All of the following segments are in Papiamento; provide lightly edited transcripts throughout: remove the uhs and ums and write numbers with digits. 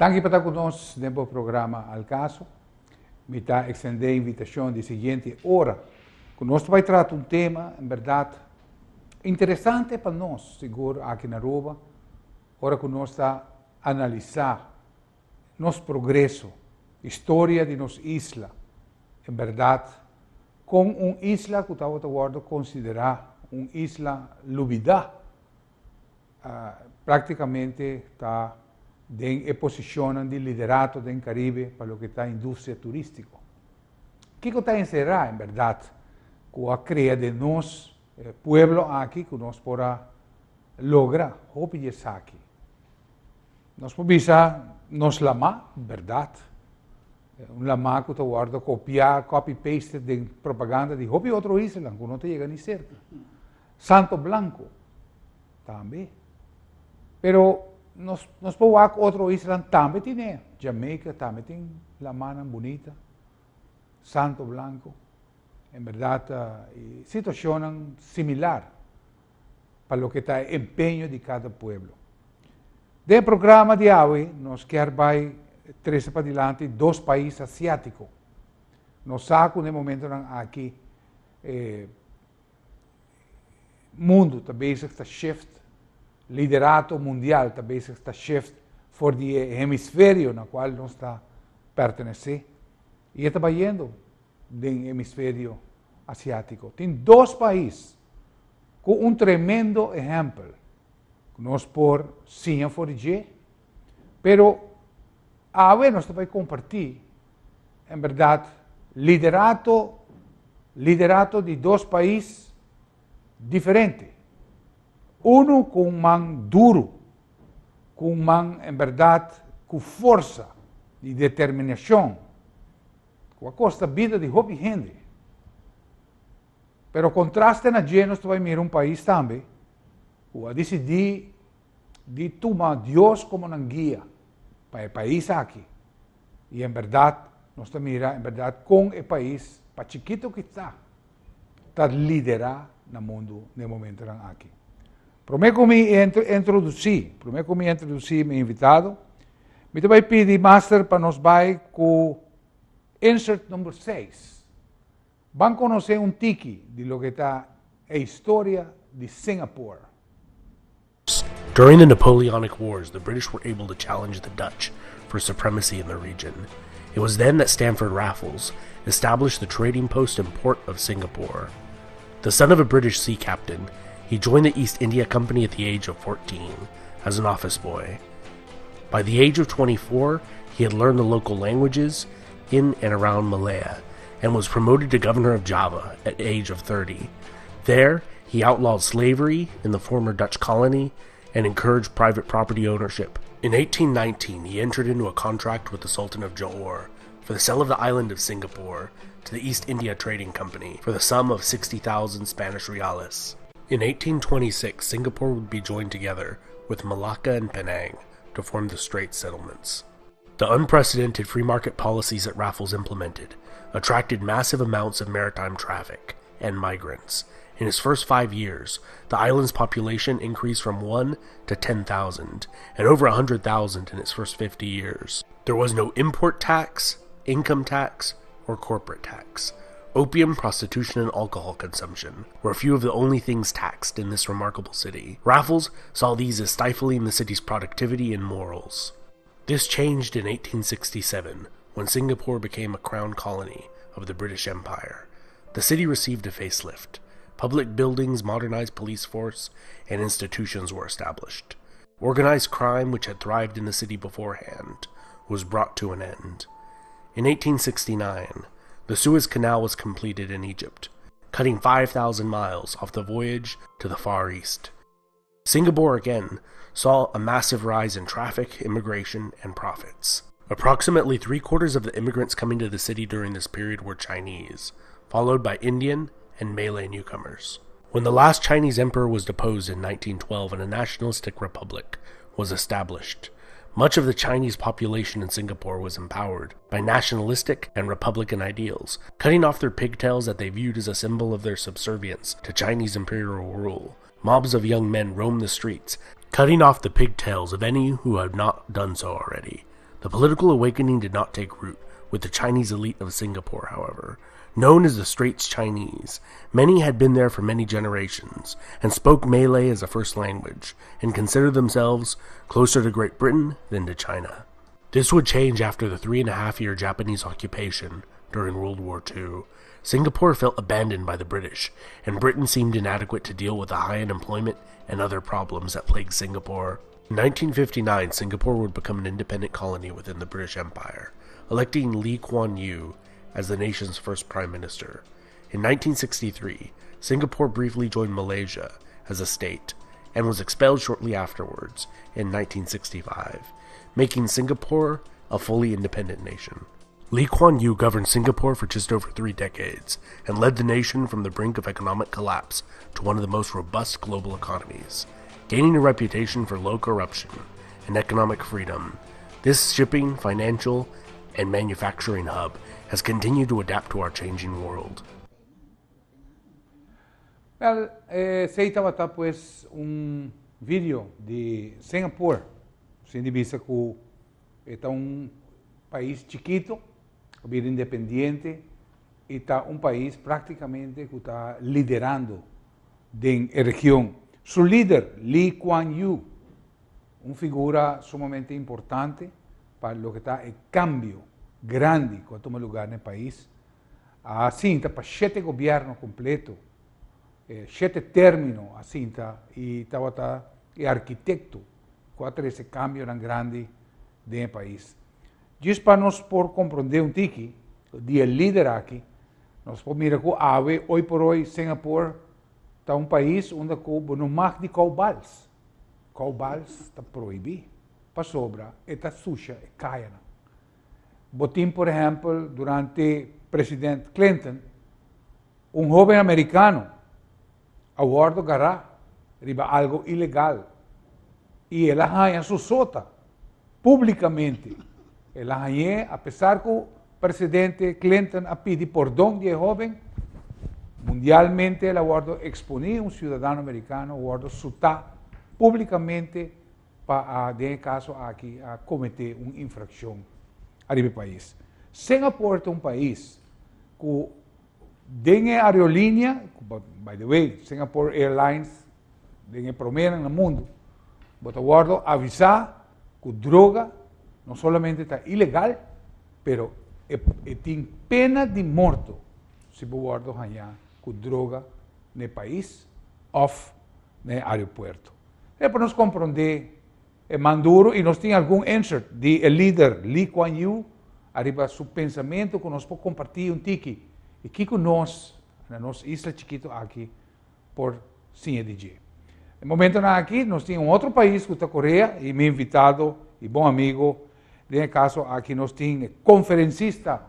Danki pa ta ku nos den bo programa Al Caso. Mi ta ekstendé invitashon di siguiente ora ku nos ta bai trata un tema en bèrdat interesante pa nos, sigur aki na Aruba, ora ku nos ta analisá nos progreso, historia di nos isla, en bèrdat kon un isla ku tabata wòrdu konsiderá un isla lubidá, Práktikamente ta den e posishonnan di liderato den Karibe pa loke ta industria turístiko. Kiko ta enserá en bèrdat ku a krea den nos pueblo aki ku nos por a logra hopi di esaki? Nos por bisa nos lamá, bèrdat, un lamá ku ta wòrdu kopiá, copy-pasted den propaganda di hopi otro islanan ku no ta yega ni serka. Santo Blanco tambe. Pero nos, nos por wak otro islan tambe tiene. Jamaica tambe tin lamanan bunita. Santo Blanco. En berdad, uh, situacionnan similar pa loke ta e empeño di cada pueblo. Den programa di awe nos kier bai trece padilanti dos pais asiatico. Nos sa cu den momentonan aki eh, Mundu ta bezig ta shift, liderato mundial ta bezig ta shift for di e hemisferio na cual nos ta pertenece y e ta bayendo den hemisferio asiatico. Tin dos pais cu un tremendo ehempel cu nos por siña for di dje, pero awe nos ta bay comparti En berdad, liderato, liderato di dos pais diferente. Uno cu un man duro, cu un man en berdad cu forsa di determinacion, cu a costa bida di hopi hende. Pero contraste na dje nos ta bay mira un pais tambe cu a dicidi di tuma Dios como nan guia pa e pais aki. I en bèrdat nos ta mira en bèrdat kon e pais, pa chikito ki ta, ta liderá na mundu na e momentonan aki. Promé ku mi introdusí, promé ku mi introdusí mi invitado, mi ta bai pidi master pa nos bai ku insert number seis. Ban konosé un tiki di loke ta e historia di Singapore. During the Napoleonic Wars, the British were able to challenge the Dutch for supremacy in the region. It was then that Stamford Raffles established the trading post and port of Singapore. The son of a British sea captain, he joined the East India Company at the age of 14 as an office boy. By the age of 24, he had learned the local languages in and around Malaya and was promoted to governor of Java at age of 30. There, he outlawed slavery in the former Dutch colony and encouraged private property ownership. In 1819, he entered into a contract with the Sultan of Johor for the sale of the island of Singapore to the East India Trading Company for the sum of 60,000 Spanish reales. In 1826, Singapore would be joined together with Malacca and Penang to form the Straits Settlements. The unprecedented free market policies that Raffles implemented attracted massive amounts of maritime traffic and migrants. In his first five years, the island's population increased from 1 to 10,000, and over 100,000 in its first 50 years. There was no import tax, income tax, or corporate tax. Opium, prostitution, and alcohol consumption were a few of the only things taxed in this remarkable city. Raffles saw these as stifling the city's productivity and morals. This changed in 1867 when Singapore became a crown colony of the British Empire. The city received a facelift. Public buildings, modernized police force, and institutions were established. Organized crime, which had thrived in the city beforehand, was brought to an end. In 1869, the Suez Canal was completed in Egypt, cutting 5,000 miles off the voyage to the Far East. Singapore again saw a massive rise in traffic, immigration, and profits. Approximately three quarters of the immigrants coming to the city during this period were Chinese, followed by Indian and Malay newcomers. When the last Chinese emperor was deposed in 1912 and a nationalistic republic was established, much of the Chinese population in Singapore was empowered by nationalistic and republican ideals, cutting off their pigtails that they viewed as a symbol of their subservience to Chinese imperial rule. Mobs of young men roamed the streets, cutting off the pigtails of any who had not done so already. The political awakening did not take root with the Chinese elite of Singapore, however. Known as the Straits Chinese, many had been there for many generations and spoke Malay as a first language and considered themselves closer to Great Britain than to China. This would change after the 3.5-year Japanese occupation during World War II. Singapore felt abandoned by the British, and Britain seemed inadequate to deal with the high unemployment and other problems that plagued Singapore. In 1959, Singapore would become an independent colony within the British Empire, electing Lee Kuan Yew as the nation's first prime minister. In 1963, Singapore briefly joined Malaysia as a state and was expelled shortly afterwards in 1965, making Singapore a fully independent nation. Lee Kuan Yew governed Singapore for just over 3 decades and led the nation from the brink of economic collapse to one of the most robust global economies, gaining a reputation for low corruption and economic freedom. This shipping, financial, and manufacturing hub has continued to adapt to our changing world. Well, esei tabata pues un video di Singapore, sin di bisa ku e ta un pais chikitu, a bira independiente i ta un pais práktikamente ku ta liderando den e region. Su lider, Lee Kuan Yew, un figura sumamente importante pa loke ta e kambio grandi ku a tuma lugar na e pais, a sinta pa shete gobièrnu kompleto, shete término a sinta i tabata e arkitekto ku a trese kambionan grandi den e pais. Djis pa nos por komprondé un tiki di e lider aki, nos por mira ku awe, hoy por hoy, Singapore ta un pais unda ku bo no mag di kou bals. Kou bals ta prohibí pasobra e ta susha e kayanan. Bo tin por ehèmpel durante president Clinton un hóben amerikano a wòrdu gará riba algo ilegal i el a haña su sota públikamente. El a hañ'é apesar ku presidente Clinton a pidi pordon di e hóben, mundialmente el a wòrdu eksponí, un siudadano amerikano wòrdu sutá públikamente pa a den e kaso aki a kometé un infrakshon ariba e pais. Singapore ta un pais ku den e aerolínea, by the way, Singapore Airlines den e proménan na mundu, bo ta wòrdu avisá ku droga no solamente ta ilegal, pero e e tin pena di morto si bo wòrdu hañá ku droga na e pais òf na e aeropuerto. E pa nos komprondé e man duru i nos tin algun insert di e lider Lee Kuan Yew ariba su pensamentu ku nos por kompartí un tiki i kiko nos na nos isla chikitu aki por siña di dje. E momentonan aki nos tin un otro pais ku ta Korea i mi invitado i bon amigo den e kaso aki nos tin e konferensista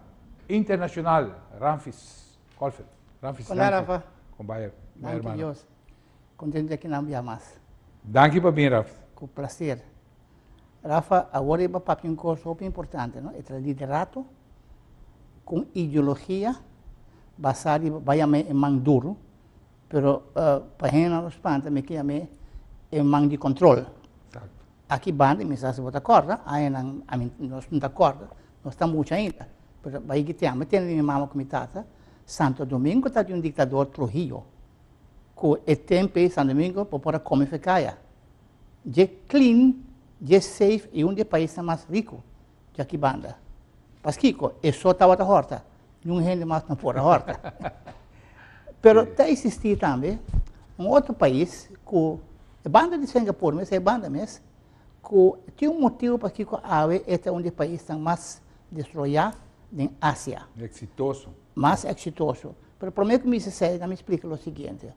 internashonal Ramfis Kolfeld. Ramfis, Hola, Rafa. Kon bai, Danki hermano? Dios. Contento di aki nan bia mas. Danki pa bin, Rafa. Cu placer. Rafa, awor e ba papia un cos hopi importante, no? E ta liderato cu ideologia basa riba, ba yama e man duro, pero pa hende nan lo spanta, mi ke yama e man di control. Exacto. Aki banda, mi sa si bo ta corda, añanan, ami, nos no ta corda, nos ta mucha ainda, pero bai ki tempo, mi tende di mi mama cu mi tata, Santo Domingo ta di un dictador Trujillo. Ku e tempu ei San Domingo bo por a kome fekaya. Dje clean, dje safe i un di e paisnan mas riku djaki banda. Paskiko? E so tabata hòrta, niun hende mas no por a hòrta. Pero ta eksistí tambe un otro pais ku e banda di Singapur mes, e banda mes, ku tin un motibu pakiko awe e ta un di e paisnan mas desroyá den Asia. Eksitoso. Mas eksitoso. Pero promé ku mi bisa esei, mi splika lo siguiente.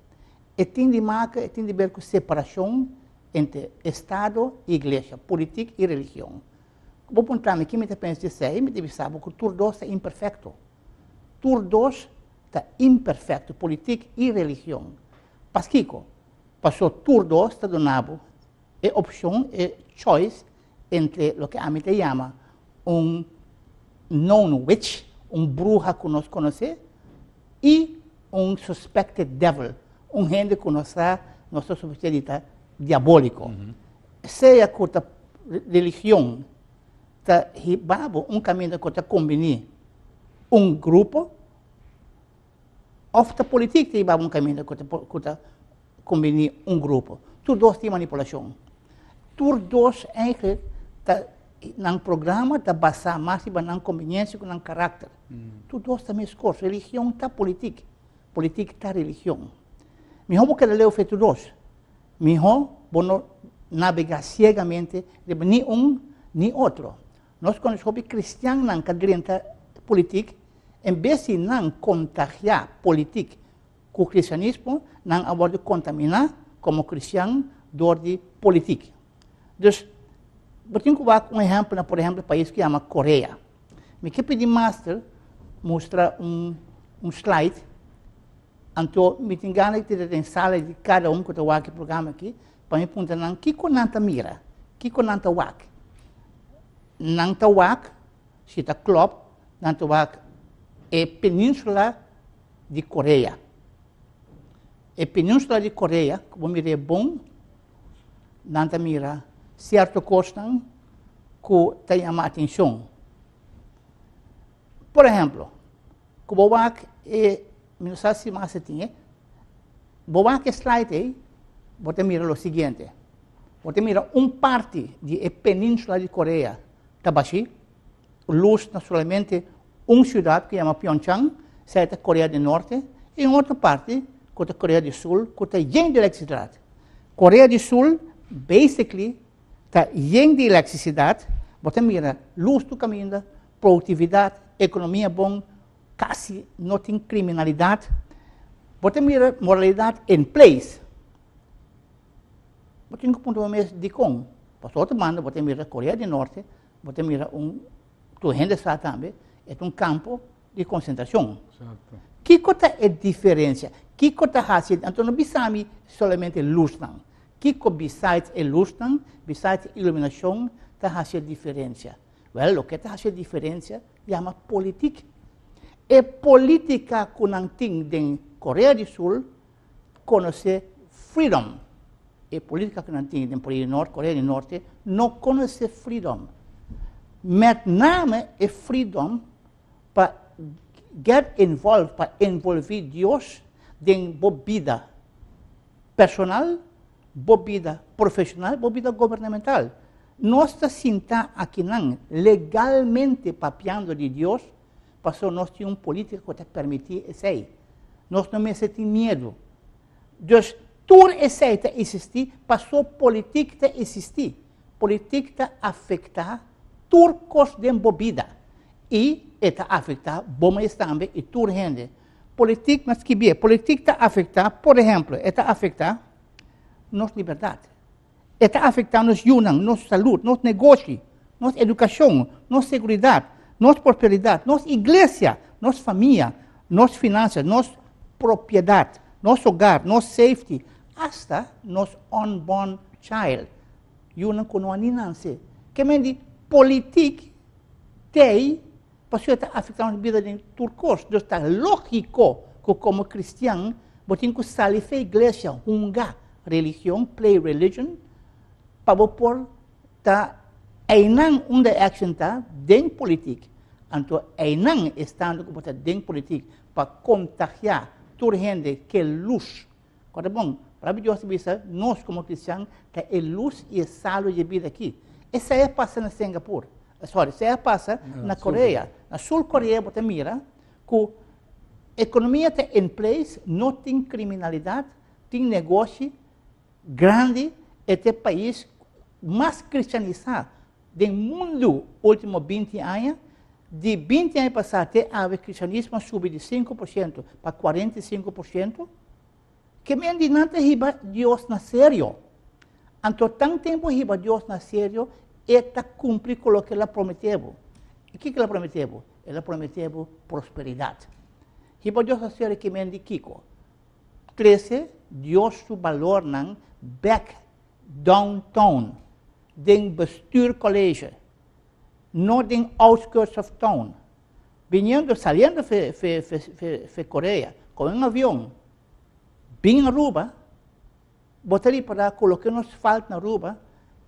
E tin di maka, e tin di ber ku separashon entre Estado i Iglesia, politik i religion. Ku bo puntra mi ki mi ta pensa di esei, mi ta bisa bo ku tur dos ta imperfekto. Tur dos ta imperfekto, politik i religion. Paskiko? Paso tur dos ta duna bo e opshon, e choice, entre loke ami ta yama un known witch, un bruha ku nos konosé, i un suspected devil, un hende ku nos sa, nos ta sospecha di ta diabóliko. Sea ku ta religion. ta hiba bo un kaminda ku ta kombiní un grupo òf ta politik ta hiba bo un kaminda ku ta ku ta kombiní un grupo. Tur dos tin manipulashon. Tur dos eigenlijk ta nan programa ta basá mas riba nan kombiniensia ku nan karakter. Tur dos ta meskos. Religion ta politik. Politik ta religion. Mihó bo keda leu fe tur dos. Mihó bo no nabegá siegamente riba ni un ni otro. Nos konosé hopi kristiannan ka drenta politik, en bes di nan kontagiá politik ku kristianismo, nan a wòrdu kontaminá komo kristian dor di politik. Dus, bo tin ku wak un ehèmpel na por ehèmpel pais ku yama Korea. Mi ke pidi master mustra un un slide. Anto mi tin gana di tira den sala di kada un ku ta wak e programa aki pa mi puntra nan kiko nan ta mira, kiko nan ta wak. Nan ta wak, si ta klòp, nan ta wak e peninsula di Korea. E peninsula di Korea, ku bo mira e bon, nan ta mira sierto kosnan ku ta yama atenshon. Por ehèmpel, Ku bo wak e, mi no sa si mas e tin e, bo wak e slide ei, bo ta mira lo siguiente. Bo ta mira un parti di e peninsula di Korea ta bashí, lus na solamente un siudat ku yama Pyeongchang, esei ta Korea di Norte, i un otro parti ku ta Korea di Sul ku ta yen di elektrisidat. Korea di Sul basically ta yen di elektrisidat, bo ta mira lus tur kaminda, produktividat, ekonomia bon, kasi no tin kriminalidat. Bo ta mira moralidat in place. Bo tin ku puntra bo mes dikon. Pasobra otro banda bo ta mira Korea di Norte, bo ta mira un, tur hende sa tambe, e ta un kampo di konsentrashon. Kiko ta e diferensia? Kiko ta hasi? Anto no bisa mi solamente lusnan. Kiko besides e lusnan, besides e iluminashon ta hasi e diferensia? Wèl, loke ta hasi e diferensia yama politik. E politika ku nan tin den Korea di Sul konosé freedom. E politika ku nan tin den Korea di Nort, Korea di Norte no konosé freedom. Met name e freedom pa get involved, pa envolví Dios den bo bida personal, bo bida profesional, bo bida gubernamental. Nos ta sinta akinan legalmente papiando di Dios pasobra nos tin un politica cu ta permiti esey. Nos no mester tin miedo. Dus tur esey ta existi paso politic ta existi. Politic ta afecta tur cos den bo bida y e ta afecta bo mes tambe y tur hende. Politik mas ki bie. Politik ta afektá, por ehèmpel, e ta afektá nos libertat. E ta afektá nos yunan, nos salud, nos negoshi, nos edukashon, nos seguridat, nos prosperidat, nos iglesia, nos famia, nos finansa, nos propiedat, nos hogar, nos safety, asta nos unborn child, yunan ku no a ni nanse. Ke men di politik t'ei Pasobra e ta afektá nos bida den tur kos. Dus ta lógiko ku komo kristian bo tin ku sali fe iglesia, hunga religion, play religion, pa bo por ta einan unda e action ta, den politik. Anto einan estando ku bo ta den politik pa kontagiá tur hende ke lus. Kòrda bon, Palabra di Dios ta bisa nos komo kristian ta e lus i e salu dje bida aki. Esei a pasa na Singapur. Sorry, esei a pasa na Korea. Na Sur Korea bo ta mira ku ekonomia ta in place, no tin kriminalidat, tin negoshi grandi, e ta e pais mas kristianisá den mundu último 20 aña. Di 20 aña pasá te awe kristianismo a subi di 5% pa 45%. Ke men di nan ta hiba Dios na serio. Anto tan tempu hiba Dios na serio, e ta kumpli ku loke el a prometé bo. I kiko el a prometé bo? El a prometé bo prosperidat. Hiba Dios na serio ke men di kiko? Trese Dios su balornan bèk downtown, den bestuurcollege, no den outskirts of town. Biniendo, saliendo fe, fe, fe, fe, fe Korea, con un avion, bin Aruba, bo ta ripará ku loke nos falta na Aruba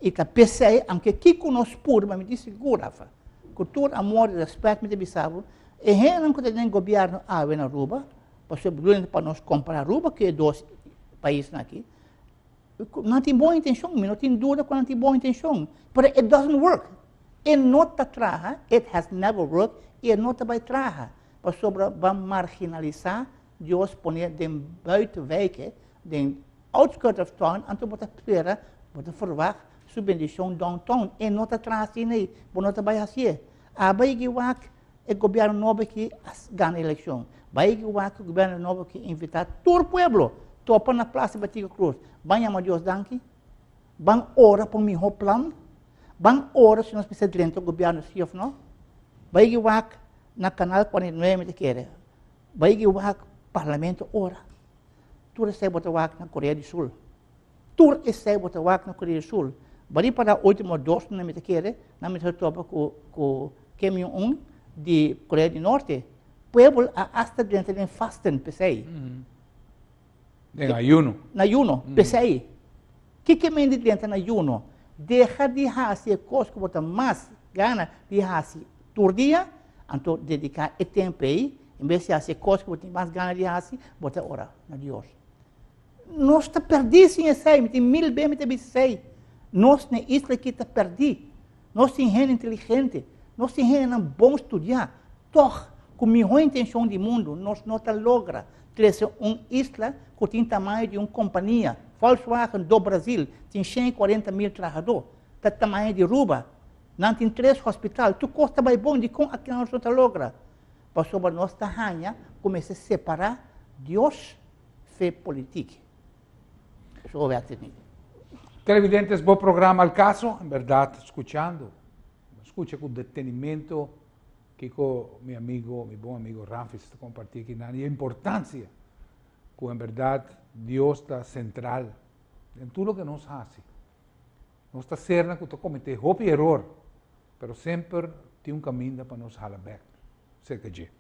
I ta p'esei, aunke kiko nos purba, mi tin sigur, Rafa, ku tur amor i rèspèt mi ta bisa bo, e hendenan ku ta den gobièrnu awe na Aruba, pasobra bedoeling ta pa nos kompará Aruba ku e dos paisnan aki, nan tin bon intenshon, mi no tin duda ku nan tin bon intenshon, pero it doesn't work. E no ta traha, it has never worked, i e no ta bai traha, pasobra ban marginalisá Dios pone den buitenwijken, den outskirt of town, anto bo ta spera, bo ta verwacht su bendicion downtown. E no ta traha asina ei, bo no ta bai hacié. A bai gi wak e gobierno nobo aki a gana eleccion. Bai gi wak e gobierno nobo aki invita tur pueblo topa na Plaza Betico Croes. Ban yama Dios danki, ban ora pa un miho plan, ban ora si nos mester drenta gobierno si of no. Bai gi wak na Canal 49 mi ta kere. Bai gi wak parlamento ora. Tur esei bo ta wak na Korea di Sul. Tur esei bo ta wak na Korea di Sul. Bari para ultimo dos luna mi ta kere, nan mi ta topa ku ku Kim Jong Un di Korea di Norte. Pueblo a hasta drenta den fasten p'esei. Den ayuno. Na ayuno, p'esei. Kiko men di drenta na ayuno? Deha di hasi e kos ku bo ta mas gana di hasi tur dia, anto dediká e tempu ei, en bes di hasi e kos ku bo tin mas gana di hasi, bo ta ora na Dios. Nos ta pèrdí sin esei, mi tin mil bes mi ta bisa esei. Nos na e isla aki ta pèrdí. Nos tin hende inteligente, nos tin hendenan bon studiá, tòg ku mihó intenshon di mundu nos no ta logra trese un isla ku tin tamaño di un kompania. Volkswagen do Brasil tin 140 mil trahadó, ta tamaño di Ruba. Nan tin tres hospital, tur kos ta bai bon, dikon aki nos no ta logra? Pasobra nos ta haña ku mester separá Dios fe politik. Zo werkt het niet. Televidentes, bo programa Al Caso, en berdad scuchando, scucha cu detenimento kico mi amigo, mi bon amigo Ramfis ta comparti aki nan y e importancia cu en berdad Dios ta central den tur loke nos haci. Nos ta sernan cu ta comete hopi eror, pero semper tin un caminda pa nos hala bek cerca dje.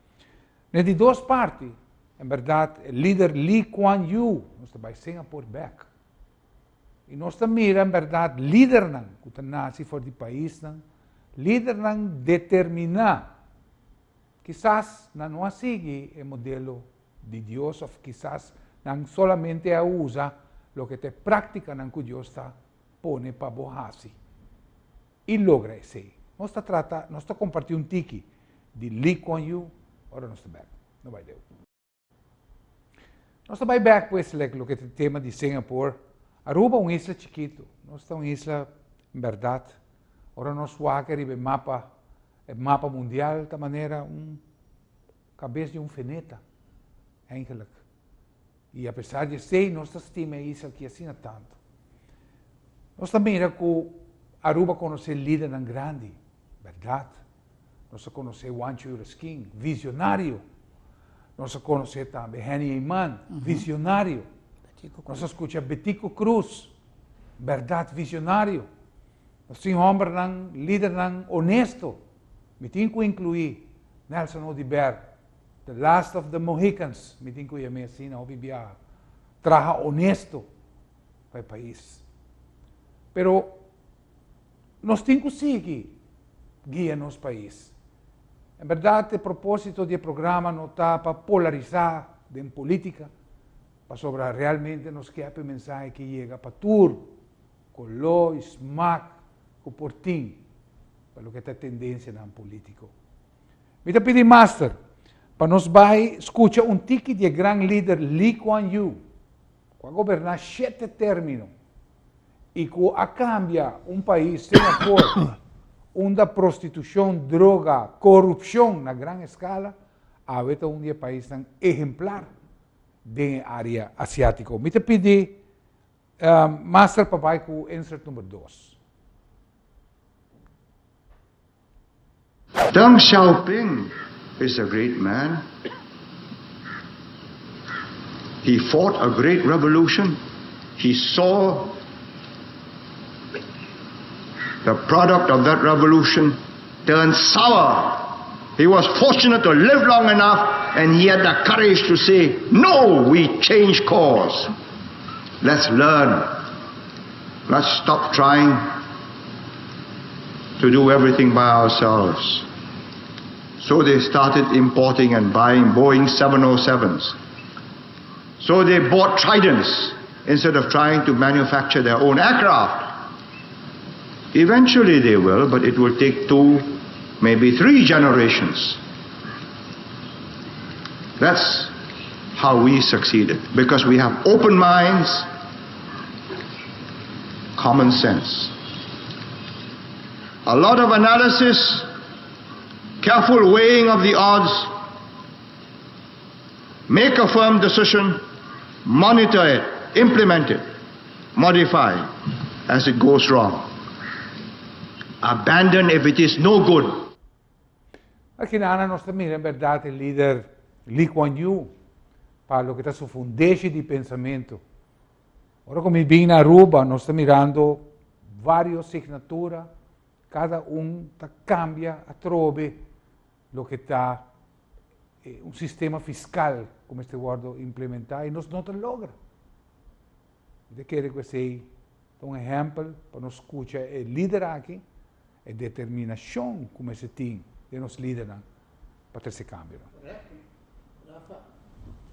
Na e di dos parti, en berdad, e lider Lee Kuan Yew, nos ta bai Singapore bek. I nos ta mira en berdad lidernan ku ta nasi for di paisnan, lidernan determiná. Kisas nan no a sigui e modelo di Dios òf kisas nan solamente a usa loke ta e práktikanan ku Dios ta pone pa bo hasi. I logra esei. Nos ta trata, nos ta kompartí un tiki di Lee Kuan Yew ora nos ta bèk. No bai leu. Nos ta bai bèk pues lek loke ta e tema di Singapore. Aruba un isla chikitu. Nos ta un isla en bèrdat. Ora nos wak riba e mapa, e mapa mundial ta manera un kabes di un feneta eigenlijk. I apesar di esei nos ta stima e isla aki asina tantu. Nos ta mira ku Aruba konosé lidernan grandi, bèrdat. Nos a konosé Juancho Yrausquin, visionario. Nos a konosé tambe Henny Eman, visionario. Nos a skucha Betico Croes, bèrdat, visionario. Nos tin hòmbernan, lidernan honesto. Mi tin ku inkluí Nelson Oduber, The Last of the Mohicans, mi tin ku yam'é asina hopi biaha, traha honesto pa e pais. Pero nos tin ku sigui guia nos pais. En berdad e proposito di e programa no ta pa polarisá den politica, pasobra realmente nos kier pa e mensahe ki yega pa tur koló i smak ku por tin pa loke ta e tendensianan politico. Mi ta pidi Master pa nos bai skucha un tiki di e gran lider Lee Kuan Yew, ku a goberná shete término i ku a kambia un pais, Singapore, unda prostitushon, droga, korupshon na gran eskala, awe ta un di e paisnan ehemplar den e área asiátiko. Mi ta pidi Master pa bai ku insert number dos. Deng Xiaoping is a great man. He fought a great revolution. He saw the product of that revolution turn sour. He was fortunate to live long enough and he had the courage to say, no, we change course. Let's learn. Let's stop trying. to do everything by ourselves. So they started importing and buying Boeing 707s. So they bought Tridents instead of trying to manufacture their own aircraft. Eventually they will, but it will take two, maybe three generations. That's how we succeeded, because we have open minds, common sense. A lot of analysis, careful weighing of the odds, make a firm decision, monitor it, implement it, modify as it goes wrong. Abandon if it is no good. Aki nos ta mira, en berdat, e lider Lee Kuan Yew, pa loke ta su fundeshi di pensamentu. Ora ku mi bin na Aruba, nos ta mirando vários signatura, kada un ta kambia atrobe loke ta un sistema fiskal ku mester wòrdu implementá i nos no ta logra. Mi ta kere ku esei ta un ehèmpel pa nos skucha e lider aki, e determinashon ku mester tin den nos lidernan pa trese kambionan. Korekto. Rafa,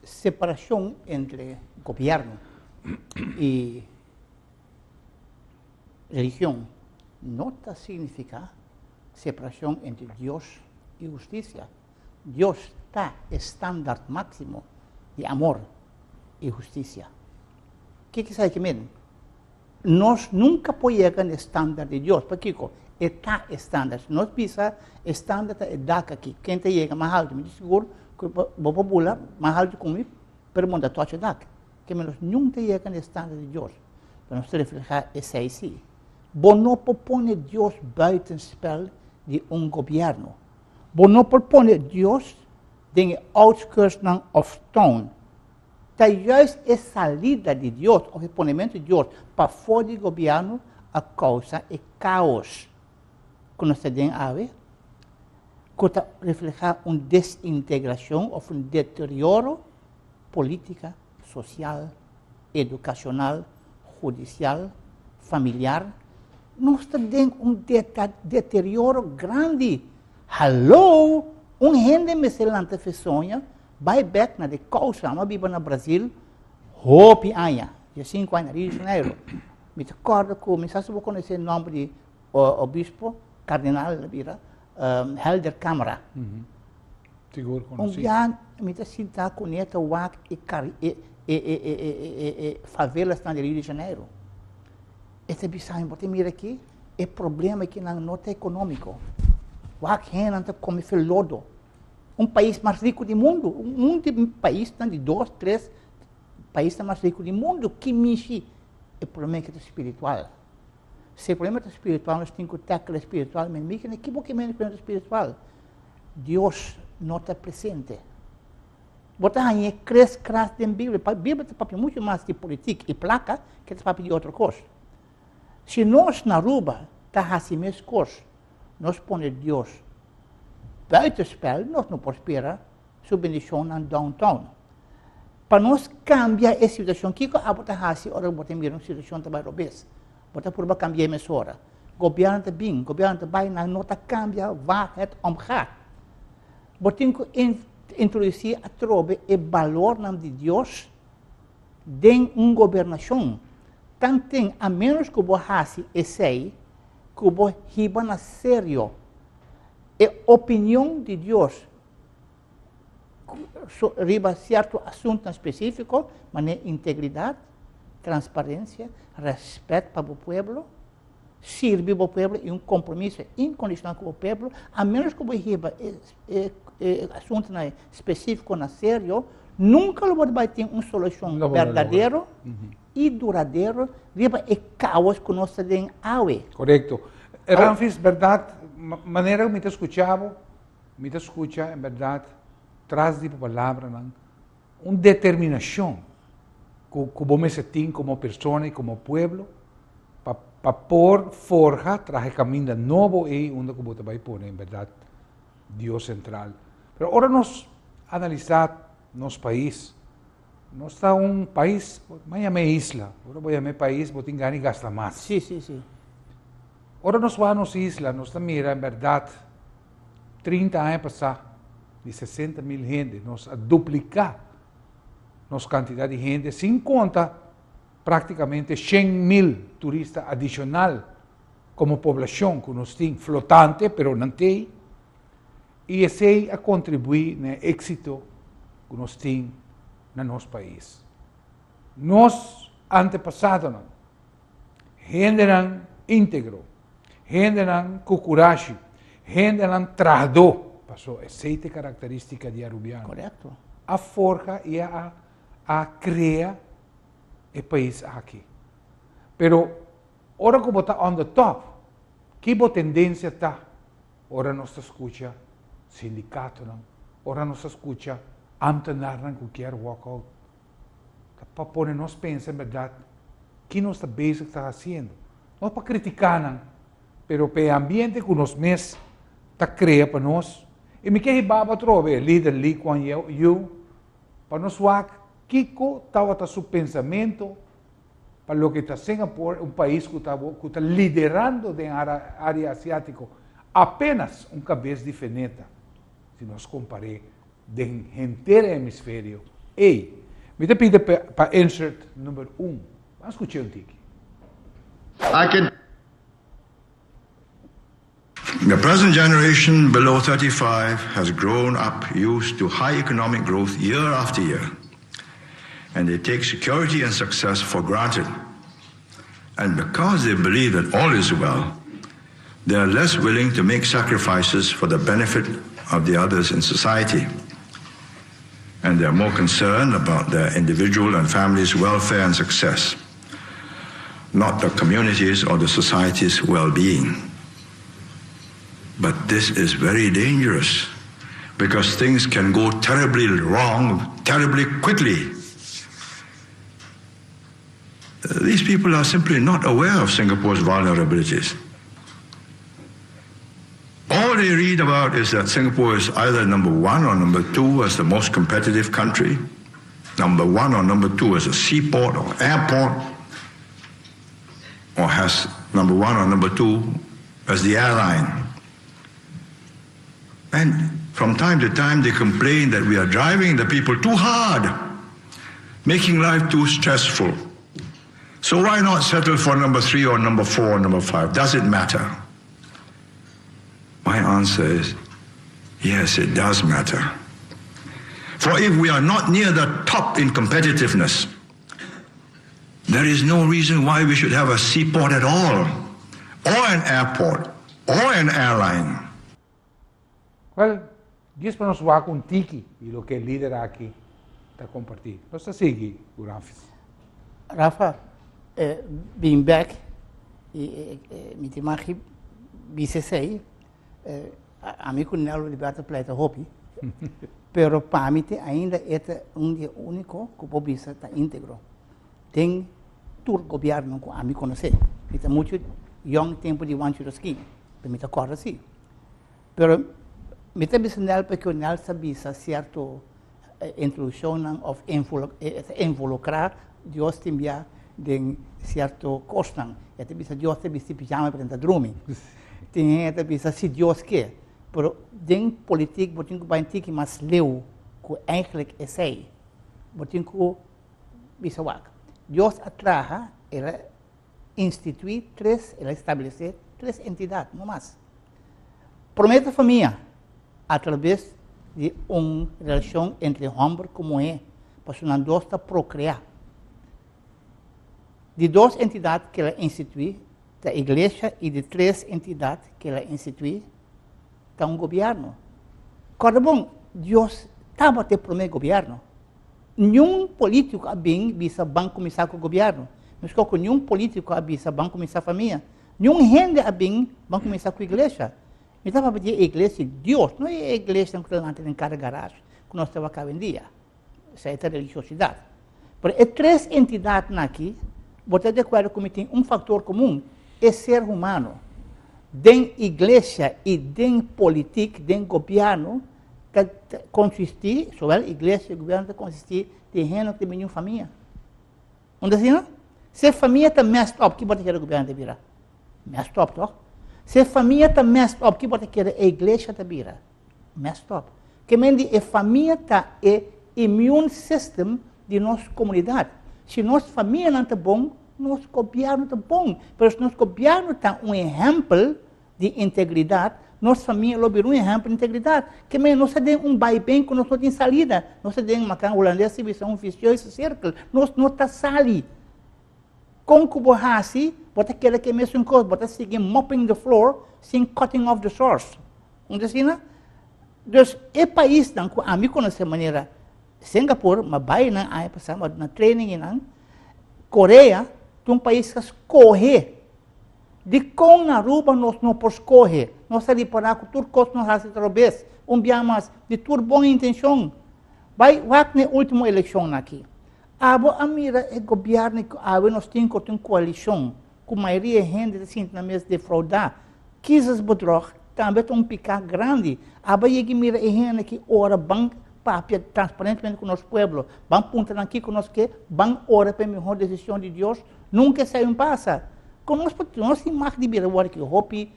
separashon entre gobièrnu i religion no ta signifiká separashon entre Dios i hustisia. Dios ta e standaard máksimo di amor i hustisia. Kiko esaki ke men? Nos nunka por yega na e standaard di Dios. Pakiko? E ta e standaard. Si nos bisa e standaard ta e dak aki, ken ta yega mas haltu? Mi ta sigur ku bo por bula mas haltu ku mi, pero bo no ta touch e dak. Ke men nos nunka ta yega na e standaard di Dios. Pero nos ta reflehá esei si. Bo no por pone Dios buitenspel di un gobièrnu. Bo no por pone Dios den e outskirtsnan of town. Ta juist e salida di Dios of e ponementu di Dios pafó di gobièrnu a kousa e kaos ku nos ta den awe, ku ta reflehá un desintegrashon of un deterioro polítika, sosial, edukashonal, hudisial, familiar. Nos ta den un deterioro grandi. Hallo! Un hende mester lanta fe soña, bai bek na de kousa. Mi a biba na Brazil hopi aña, diesinku aña, Rio de Janeiro. Mi ta kòrda ku, mi sa si bo konosé nòmber di obispo, kardinal el a bira, Helder Câmara. Sigur konosí. Un bia mi ta sinta kuné ta wak e e e e e favelasnan di Rio de Janeiro. E ta bisa mi, bo ta mira aki, e problema akinan no ta ekonómiko. Wak hendenan ta kome fe lodo. Un pais mas riku di mundu, un di paisnan di dos, tres paisnan mas riku di mundu, ki mishi e problema aki ta spiritual. Si e problema ta spiritual, nos tin ku tackle spiritualmente. Mi kende, ki bo ke mende problema ta spiritual? Dios no ta presente. Bo ta haña e kres kras den Biblia. Pa Biblia ta papia muchu mas di politik i plaka ke ta papia di otro kos. Si nos na Aruba ta hasi mes kos, nos pone Dios buitenspel, nos no por spera su bendishonnan downtown. Pa nos kambia e situashon, kiko abo ta hasi ora bo ta mira un situashon ta bai robes? Bo ta purba kambi'é mesora. Gobièrnu ta bin, gobièrnu ta bai, nan no ta kambia waar het om gaat. Bo tin ku introdusí atrobe e balornan di Dios den un gobernashon. Tanten a ménos ku bo hasi esei, ku bo hiba na serio e opinion di Dios riba sierto asuntunan spesífiko, manera integridat, transparensia, rèspèt pa bo pueblo, sirbi bo pueblo i un kompromiso inkondishonal ku bo pueblo, a ménos ku bo hiba e e asuntunan spesífiko na serio, nunka lo bo ta bai tin un solushon berdadero i duradero riba e kaos ku nos ta den awe. Korekto. Ramfis, bèrdat, manera ku mi ta skucha bo, mi ta skucha en bèrdat tras di bo palabranan un determinashon ku ku bo mester tin komo persona i komo pueblo pa pa por forha traha e kaminda nobo ei unda ku bo ta bai pone en bèrdat Dios sentral. Pero ora nos analisá nos pais, nos ta un pais, bo yam'é isla, ora bo yam'é pais bo tin gana di gasta mas. Sí, sí, sí. Ora nos wak nos isla, nos ta mira en berdad 30 aña pasa di 60 mil hende, nos a duplica nos cantidad di hende, sin conta practicamente 100 mil turista adicional como poblacion cu nos tin flotante, pero nan tey, y esey a contribui na e exito cu nos tin na nos pais. Nos antepasadonan, hendenan integro, hendenan cu curashi, hendenan trahadó, paso esey ta e caracteristica di Arubiano, a forja y a a crea e pais aki. Pero ora cu bo ta on the top, ki bo tendencia ta ora nos ta scucha sindicatonan, ora nos ta scucha ambtenaarnan cu kier walk out? Ta pa pone nos pensa en berdad ki nos ta bezig ta haciendo. No pa critica nan, pero pa e ambiente cu nos mes ta crea pa nos. Y mi ke hiba bo atrobe, lider Lee Kuan Yew, pa nos wak kiko tabata su pensamento pa loke ta Singapore, un pais ku ta ku ta liderando den área asiátiko, apenas un kabes di feneta si nos kompar'é den henter e hemisferio ei. Mi ta pidi pa insert number un. Ban skuch'é un tiki. I can. The present generation below 35 has grown up used to high economic growth year after year, and they take security and success for granted. And because they believe that all is well, they are less willing to make sacrifices for the benefit of the others in society. And they are more concerned about their individual and family's welfare and success, not the community's or the society's well-being. But this is very dangerous because things can go terribly wrong terribly quickly. These people are simply not aware of Singapore's vulnerabilities. All they read about is that Singapore is either number 1 or number 2 as the most competitive country, number 1 or number 2 as a seaport or airport, or has number 1 or number 2 as the airline. And from time to time they complain that we are driving the people too hard, making life too stressful. So why not settle for number 3 or number 4 or number 5? Does it matter? My answer is, yes, it does matter. For if we are not near the top in competitiveness, there is no reason why we should have a seaport at all, or an airport, or an airline. Wel, dies pa nos wak un tiki di loke e lider aki ta kompartí. Nos ta sigui ku Ramfis. Rafa, bin bek i mi ta imagi bisa esei, ami ku Nelo Liberto pleita hopi, pero pa mi te ainda e ta un di e úniko ku por bisa ta íntegro den tur gobièrnu ku ami konosé. Mi ta muchu yòn tempu di Juancho Rosquin, pero mi ta kòrda si. Pero mi ta bisa Nel pakico Nel sa bisa cierto introduccionnan of e ta involucra Dios tin bia den cierto cosnan. E ta bisa Dios ta bisti pijama pero e ta drumi. Tin hende ta bisa si Dios ke. Pero den politic bo tin cu bay un tiki mas leu cu eigenlijk esey. Bo tin cu bisa wak. Dios a traha, el a institui tres, el a establece tres entidad, no mas. Promé ta famia, atraves di un relashon entre hòmber ku muhé, pasobra nan dos ta prokreá. Di dos entidat ku el a instituí ta iglesia i di tres entidat ku el a instituí ta un gobièrnu. Kòrda bon, Dios tabata e promé gobièrnu. Niun polítiko a bin bisa ban kuminsá ku gobièrnu. Meskos ku niun polítiko a bisa ban kuminsá famia. Niun hende a bin ban kuminsá ku iglesia. Mi ta papia di e iglesia di Dios, no e iglesianan ku ta lanta den kada garage ku nos ta wak awendia. Esei ta religiosidat. Pero e tres entidatnan aki, bo ta di akuerdo ku mi tin un faktor komun, e ser humano. Den iglesia i den politik, den gobièrnu, ta konsistí, sowel iglesia i gobièrnu ta konsistí di hende ku ta bini un famia. Unda asina? Si e famia ta messed up, ki bo ta kere gobièrnu ta bira? Messed up, toch? Si e famia ta messed up, ki bo ta kere e iglesia ta bira? Messed up. Ke men di e famia ta e immune system di nos komunidat. Si nos famianan ta bon, nos gobièrnu ta bon. Pero si nos gobièrnu ta un ehèmpel di integridat, nos famia lo bira un ehèmpel di integridat. Ke men nos ta den un baiben ku nos no tin salida. Nos ta den, makan hulandes ta bisa, un vicioso sirkel. Nos no ta sali. Kon ku bo hasi, bo ta keda ku e mesun kos, bo ta sigui mopping the floor sin cutting off the source. Un ta asina? Dus e paisnan ku ami konosé manera Singapore, m'a bai nan aña pasá, m'a duna training einan, Korea ta un pais ku a skohe. Dikon na Aruba nos no por skohe? Nos ta ripará ku tur kos nos hasi trobes, un bia mas, di tur bon intenshon. Bai wak na e último elekshonnan aki. Abo a mira e gobièrnu ku awe nos tin ku tin koalishon ku mayoria hende ta sinti nan mes defraudá. Kiezersbedrog tambe ta un piká grandi. Abo a yega mira e hende ki ora ban papia transparentemente ku nos pueblo, ban puntra nan kiko nos ke, ban ora pa e mihó desishon di Dios, nunka esei un pasa. Kon nos por nos tin mag di bira wòrdu ki hopi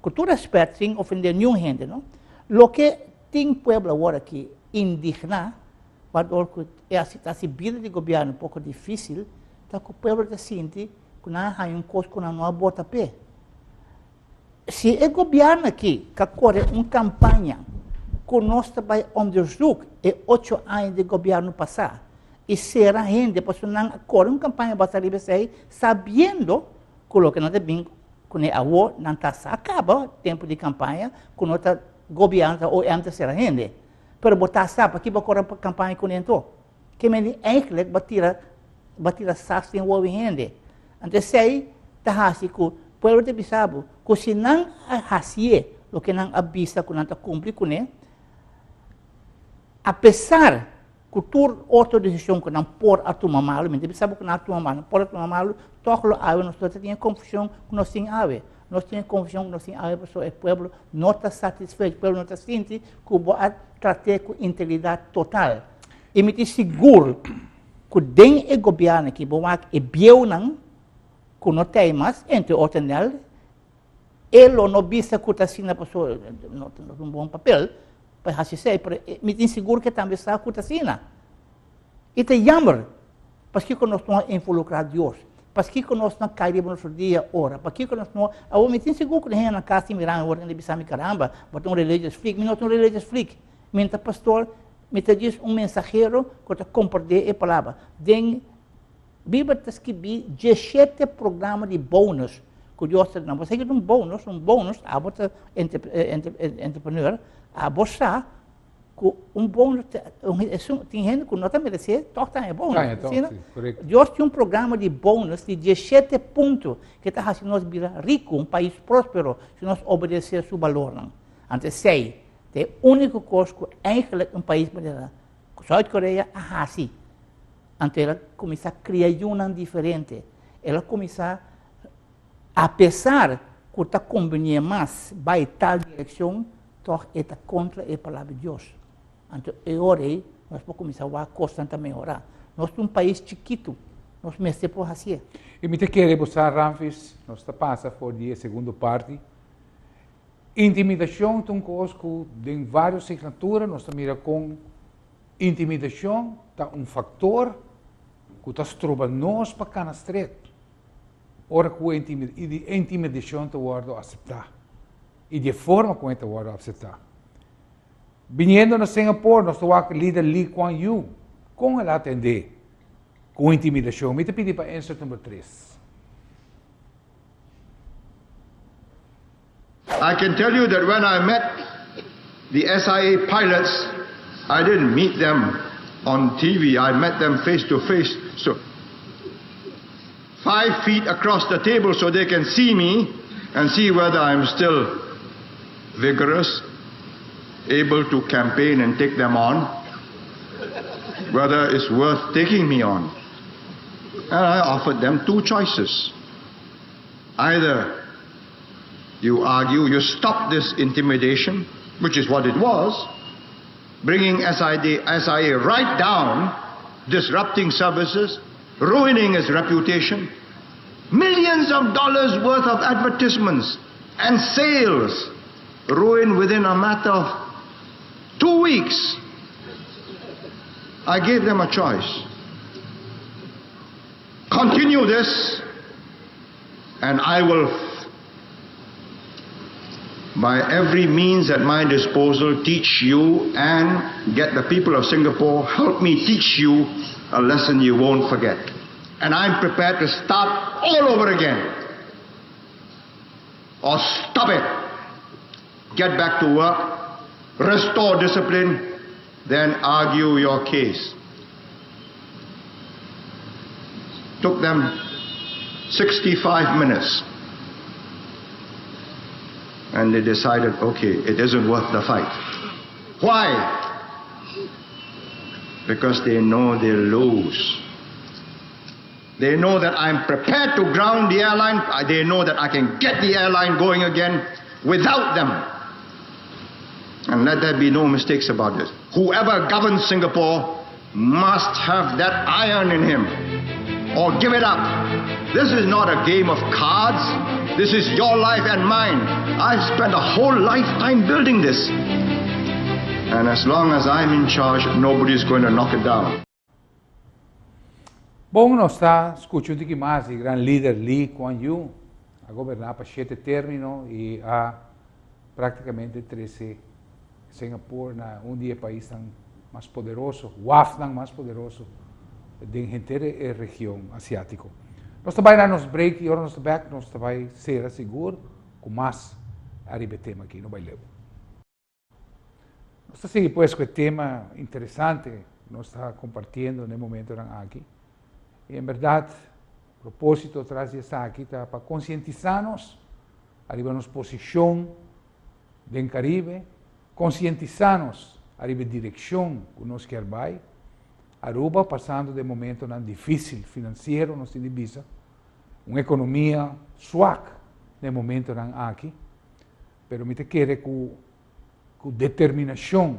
ku tur rèspèt sin ofendé niun hende no. Loke tin pueblo awor aki indigná Wador ku e ta hasi bida di gobièrnu poko difísil, ta ku pueblo ta sinti ku nan a haña un kos ku nan no a bota p'e. Si e gobièrnu aki ka kore un kampaña ku nos ta bai onderzoek e ocho aña di gobièrnu pasá i sera hende pasobra nan a kore un kampaña basá riba esei sabiendo ku loke nan ta bin kuné awor nan ta sa kaba tempu di kampaña ku no ta gobièrnu ta OM ta sera hende. Pero bo ta sa paki bo kore kampaña kuné anto? Ke men di eigenlijk bo tira bo tira sas den wowo hende. Anto esei ta hasi ku pueblo ta bisa bo ku si nan a hasié loke nan a bisa ku nan ta kumpli kuné, apesar ku tur otro desishon ku nan por a tuma malu, mi ta bisa bo ku nan a tuma malu, nan por a tuma malu, tòg lo awe nos no ta tin e konfushon ku nos tin awe. Nos tin e konfushon ku nos tin awe pasobra e pueblo no ta satisfecho, e pueblo no ta sinti ku bo a trat'é ku integridat total. I mi tin sigur ku den e gobièrnu aki bo wak e bieunan ku no ta ei mas, entre otro Nel, e lo no bisa ku ta asina pasobra no ta un bon papel pa hasi esei, pero mi tin sigur ku e tambe sa ku ta asina. I ta jammer paskiko nos no a involukrá Dios, paskiko nos no a kai riba nos rodia ora, pakiko nos no, awor mi tin sigur ku hende na kas tin mira mi awor hende bisa mi karamba, bo ta un religious freak, mi no ta un religious freak, mi no ta pastor, mi ta djis un mensahero ku ta kompartí e palabra. Den Biblia ta skibí dieshete programa di bonus ku Dios ta duna. Bo sa kiko ta un bonus? Un bonus, abo ta entrepreneur, abo sa ku un bonus, tin hende ku no ta meresé, tòg ta haña bonus. Haña tòg, si, korekto. Dios tin un programa di bonus di dieshete punto ku ta hasi nos bira riku, un pais próspero, si nos obedesé su balornan. Anto esei ta e úniko kos ku eigentlik un pais manera Zuid-Korea a hasi. Anto el a kuminsá kria yunan diferente. El a kuminsá, apesar ku ta kumbinié mas bai tal direkshon, tòg e ta kontra e Palabra di Dios. Anto e ora ei nos por kuminsá wak kosnan ta mehorá. Nos ta un pais chikitu, nos mester por hasié. I mi ta kere bo sa, Ramfis, nos ta pasa for di e segundo parti. Intimidashon ta un kos ku den vários signatura nos ta mira kon Intimidacion ta un factor cu ta stroba nos pa cana stret ora cu e intimidacion ta wordo acepta y di e forma cu e ta wordo acepta. Biniendo na Singapore nos ta wak lider Lee Kuan Yew con el a atende cu intimidacion. Mi ta pidi pa insert number tres. I can tell you that when I met the SIA pilots, I didn't meet them on TV. I met them face to face. So five feet across the table so they can see me and see whether I'm still vigorous, able to campaign and take them on, whether it's worth taking me on. And I offered them two choices. Either you argue, you stop this intimidation, which is what it was, bringing SID, SIA right down, disrupting services, ruining its reputation, millions of dollars worth of advertisements and sales ruined within a matter of 2 weeks. I gave them a choice. Continue this, and I will, by every means at my disposal, teach you and get the people of Singapore help me teach you a lesson you won't forget. And I'm prepared to start all over again. Or stop it. Get back to work, restore discipline, then argue your case. Took them 65 minutes. And they decided, okay, it isn't worth the fight. Why? Because they know they'll lose. They know that I'm prepared to ground the airline. They know that I can get the airline going again without them. And let there be no mistakes about this. Whoever governs Singapore must have that iron in him or give it up. This is not a game of cards. This is your life and mine. I've spent a whole lifetime building this. And as long as I'm in charge, nobody's going to knock it down. Bon, nos ta skuchando aki mas e gran lider Lee Kuan Yew a goberná pa shete término i a práktikamente trese Singapore na un di e paisnan mas poderoso, wafnan mas poderoso den henter e region asiátiko. Nos ta bai na nos break i ora nos ta bèk, nos ta bai sera sigur ku mas ariba e tema aki, no bai leu. Nos ta sigui pues ku e tema interesante nos ta kompartiendo na e momentonan aki. I en bèrdat, propósito tras di esaki ta pa konsientisá nos ariba nos posishon den Karibe, konsientisá nos ariba e direkshon ku nos kier bai. Aruba pasando den momentonan difísil finansiero, nos tin di bisa, un ekonomia swak na e momentonan aki, pero mi ta kere ku ku determinashon,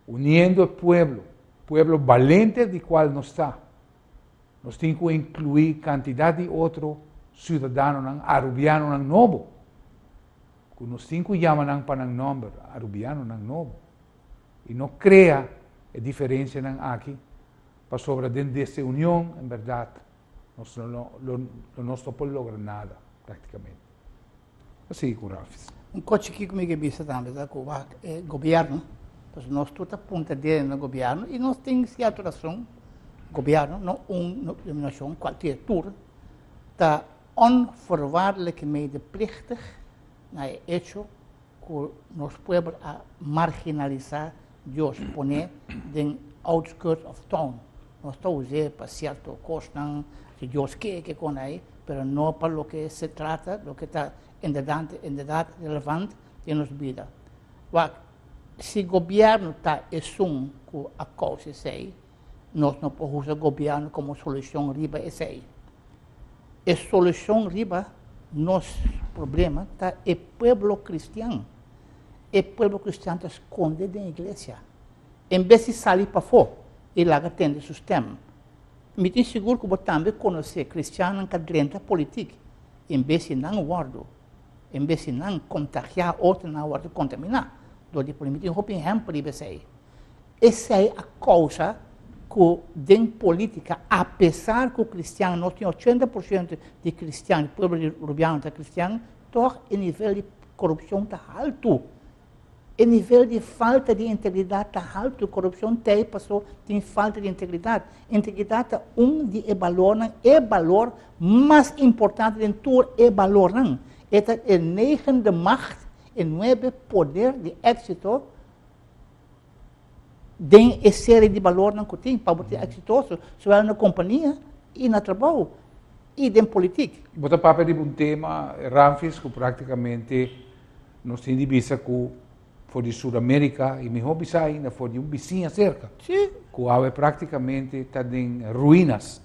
uniendo e pueblo, pueblo balente di kual nos ta, nos tin ku inkluí kantidat di otro siudadanonan arubianonan nobo, ku nos tin ku yama nan pa nan nòmber, arubianonan nobo, i no krea e diferensianan aki, pasobra den desunion, en bèrdat, nos lo nos no por logra nada, práktikamente. Asina ku Rafis. Un kos chikitu mi ke bisa tambe ta ku wak e gobièrnu, pasobra nos tur ta punta dede na gobièrnu i nos tin sierto rason, gobièrnu, no un denominashon, kualkier, tur ta onvoorwaardelijk medeplichtig na e echo ku nos pueblo a marginalisá Dios, pone den outskirts of town. Nos ta us'é pa sierto kosnan, si Dios ke ke kon ei, pero no pa loke se trata, loke ta inderdat inderdat relevant den nos bida. Wak, si gobièrnu ta esun ku a kousa esei, nos no por usa gobièrnu komo solushon riba esei. E solushon riba nos problema ta e pueblo kristian. E pueblo kristian ta skonde den iglesia. En bes di sali pafó i laga tende su stèm. Mi tin sigur ku bo tambe konosé kristiannan ka drenta politik en bes di nan wòrdu, en bes di nan kontagiá otronan a wòrdu kontaminá dor di politik. Mi tin hopi ehèmpel riba esei. Esei a kousa ku den polítika, apesar ku kristian, nos tin 80% di kristian, di pueblo di Rubiano ta kristian, tòg e nivel di korupshon ta haltu. E nivel di falta di integridat ta haltu. Korupshon ta ei paso tin falta di integridat. Integridat ta un di e balornan, e balor mas importante den tur e balornan. E ta e negende macht, e nuebe poder di éksito den e serie di balornan ku tin pa bo ta eksitoso, zowel na kompania i na trabou i den politik. Bo ta papia riba un tema, Ramfis, ku praktikamente nos tin di bisa ku for di Suramérika i mihó bisa ainda for di un bisiña serka, ku awe praktikamente ta den ruinas.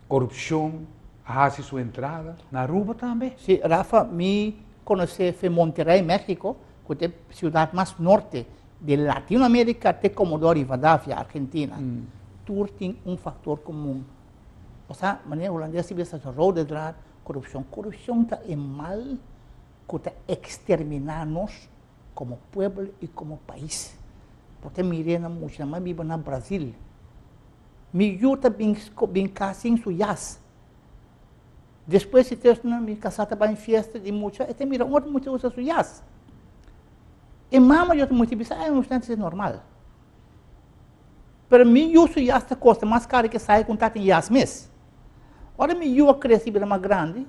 Korupshon a hasi su entrada na Aruba tambe. Sí, Rafa, mi konosé fe Monterrey, México, ku ta e siudat mas norte di Latinoamérika te Comodoro Rivadavia, Argentina. Tur tin un faktor komun. Osea, manera hulandes ta bisa rode draad, korupshon. Korupshon ta e mal. ku ta eksterminá nos komo pueblo i komo pais. Bo ta mir'é na mucha nan biba na Brazil. Mi yu ta bin bin kas sin su yas. Despues di tres luna mi kasá ta bai un fiesta di mucha, e ta mira un otro mucha usa su yas. E mama di otro mucha bisa, ay, nos ta normal. Pero mi yu su yas ta kosta mas karo ke sai ku un tatin yas mes. Ora mi yu a krese bira mas grandi,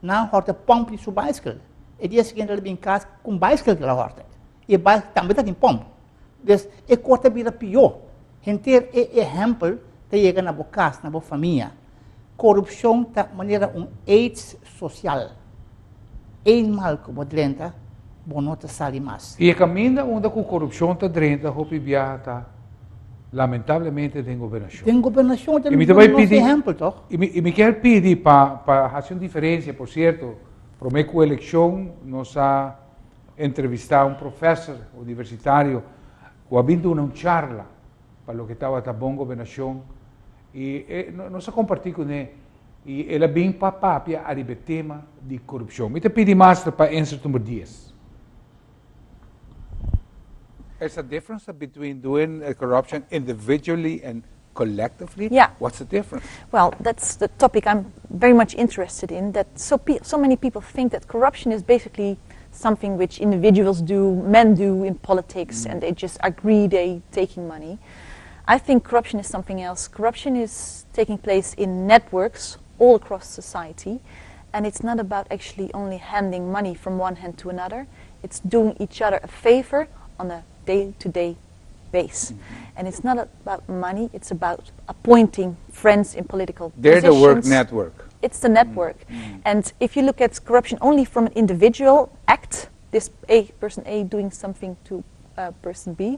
nan hòrta pòmp di su baiskel. E dia siguiente el a bin kas ku un baiskel ku el a hòrta. I e baiskel tambe tatin pòmp. Dus e kos ta bira pió. Henter e ehèmpel ta yega na bo kas, na bo famia. Korupshon ta manera un aids sosial. Eenmaal ku bo drenta, bo no ta sali mas. I e kaminda unda ku korupshon ta drenta hopi biaha ta lamentablemente den gobernashon. Den gobernashon ta nos ehèmpel tòg? I mi kier pidi pa hasi un diferensia, por sierto, promé ku elekshon nos a entrevistá un profèser universitario ku a bin duna un charla pa loke tabata bon gobernashon i nos a kompartí kuné i el a bin pa papia ariba e tema di korupshon. Mi ta pidi master pa insert number dies. There's a difference between doing corruption individually and collectively? Yeah. What's the difference? Well, that's the topic I'm very much interested in, that so, so many people think that corruption is basically something which individuals do, men do in politics, and they just agree they taking money. I think corruption is something else. Corruption is taking place in networks all across society, and it's not about actually only handing money from one hand to another. It's doing each other a favor on a day-to-day base. And it's not about money, it's about appointing friends in political They're the work positions. network. It's the network. And if you look at corruption only from an individual act, this A person A doing something to person B,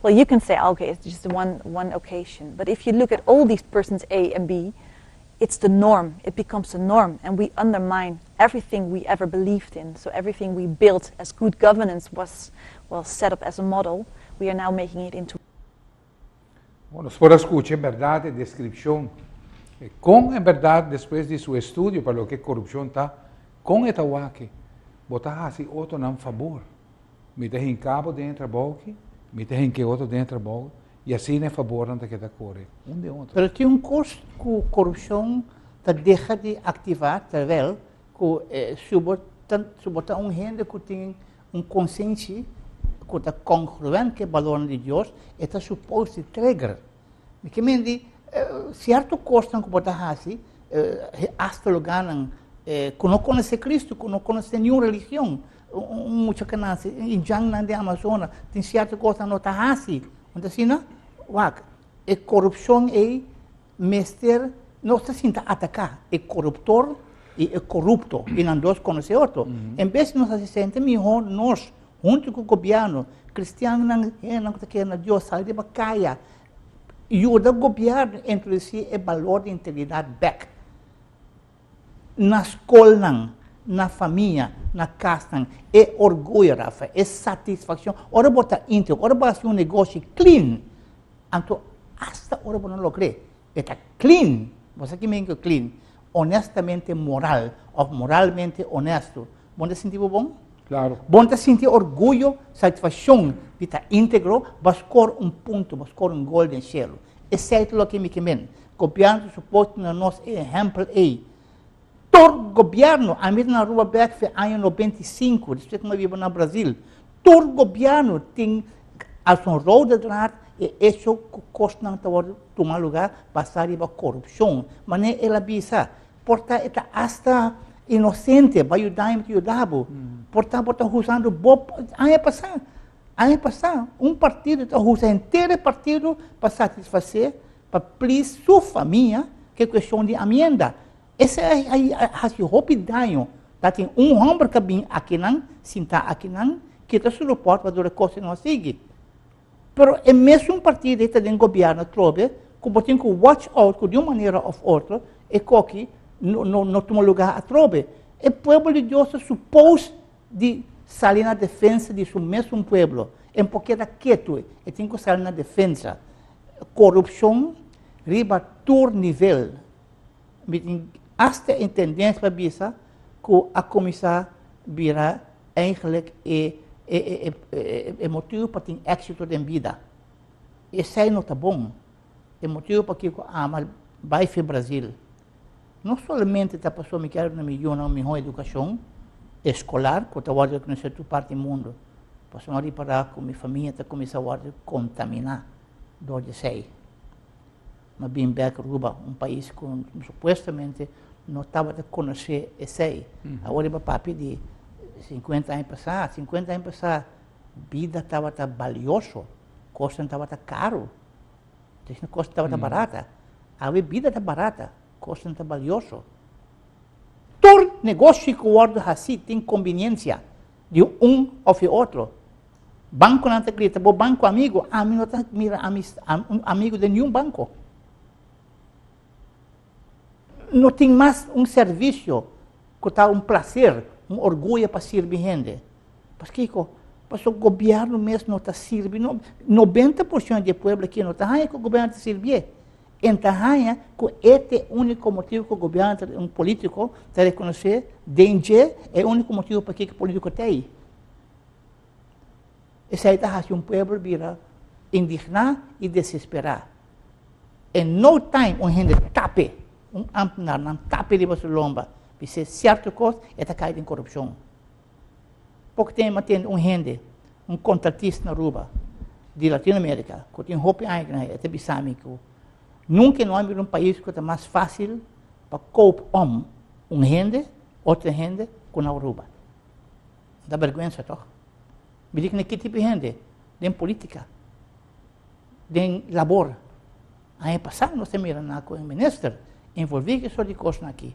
well, you can say, okay, it's just one occasion. But if you look at all these persons A and B, it's the norm. It becomes the norm, and we undermine everything we ever believed in. So everything we built as good governance was, well, set up as a model. We are now making it into Bueno, por a skucha en berdat e deskripshon. Kon en berdat despues di su estudio pa loke korupshon ta, kon e ta wak e, bo ta hasi otronan fabor. Mi ta hinka bo den e trabou aki, mi ta hinka e otro den e trabou, i asina e fabornan ta keda kore un den otro. Pero tin un kos ku korupshon ta deha di aktivá terwel ku si bo ta si bo ta un hende ku tin un konsenshi ku ta kongruent ku e balornan di Dios, e ta supos di trigger. Mi ke men di sierto kosnan ku bo ta hasi, hasta lugánan ku no konosé Kristu, ku no konosé niun religion, un mucha ku nase indjannan den Amazona, tin sierto kosnan no ta hasi. Anto asina, wak, e korupshon ei mester, nos ta sinta ataká e koruptor i e korupto, i nan dos konosé otro. En bes di nos hasi senti mihó nos huntu ku gobièrnu, kristiannan, hendenan ku ta kere na Dios, sali riba kaya, yuda gobièrnu introdusí e balor di integridat bèk na skolnan, na famia, na kasnan. E orguyo, Rafa, e satisfakshon, ora bo ta íntegro, ora bo hasi un negoshi clean, anto asta ora bo no logr'é, e ta clean. Bo sa ki men ku clean? Honestamente moral òf moralmente honesto. Bo no ta sinti bo bon? Claro. Bo no ta sinti orguyo, satisfakshon di ta íntegro? Bo a skor un punto, bo a skor un gol den shelu. Esei ta loke mi ke men. Gobièrnu ta suposto na nos e ehèmpel ei. Tur gobièrnu, ami ta na Aruba bèk fe aña 95, despues ku mi a biba na Brazil, tur gobièrnu tin als un rode draad e echo ku kosnan ta wòrdu tuma lugá basá riba korupshon. Manera el a bisa, por ta e ta asta inosente, bai yuda mi ta yuda bo. Por ta bo ta usando bo, aña pasá, aña pasá un partido ta usa henter e partido pa satisfasé, pa please su famia ku e kueshon di amienda. Esei a hasi hopi daño. Ta tin un hòmber ku a bin akinan, sintá akinan, kita su repòrt pasobra e kos no a sigui. Pero e mesun partido ei ta den gobièrnu atrobe ku bo tin ku watch out ku di un manera òf otro e koki no no no tuma lugá atrobe. E pueblo di Dios ta supos di sali na defensa di su mesun pueblo. E no por keda ketu, e tin ku sali na defensa. Korupshon riba tur nivel. Mi tin asta e tendensia pa bisa ku a kuminsá. bira eigenlijk e e e e e motibu pa tin éksito den bida. Esei no ta bon. E motibu pakiko ami a bai fi Brazil no solamente ta pasobra mi kier duna mi yunan un mihó edukashon eskolar ku ta wòrdu rekonosé tur parti di mundu, pasobra mi a ripará ku mi famia ta kuminsá wòrdu kontaminá dor di esei. Mi a bin bèk Aruba, un pais ku supuestamente no tabata konosé esei. Awor riba papia di sinkuenta aña pasá, sinkuenta aña pasá bida tabata balioso, kosnan tabata karu, kos tabata barata. Awe bida ta barata, kosnan ta balioso. Tur negoshi ku wòrdu hasí tin kombiniensia di un òf e otro. Bankonan ta grita, bo banko amigu, ami no ta mira un amigu den niun banko. No tin mas un servisio ku ta un plaser, un orguyo pa sirbi hende. Paskiko? Pasobra gobièrnu mes no ta sirbi, 90% di e pueblo aki no ta haña ku gobièrnu ta sirbié. E ta haña ku e ta e úniko motibu ku gobièrnu ta, un polítiko ta rekonosé den dje e úniko motibu pakiko polítiko ta ei. Esei ta hasi un pueblo bira indigná i desesperá. En no time un hende tape, un ámtenar nan tape riba su lomba, bis'é sierto kos, e ta kai den korupshon. Poko tempu mi a tende un hende, un kontratista na Aruba, di Latinoamerika, ku tin hopi aña ku e ta bisa mi ku nunka e no a mira un pais ku ta mas fásil pa koop om un hende, otro hende, ku na Aruba. Da bèrgwensa tòg. Mi di ki tipo di hende den polítika, den labor. Aña pasá nos ta mira na ku e minister envolví ku e sort di kosnan aki.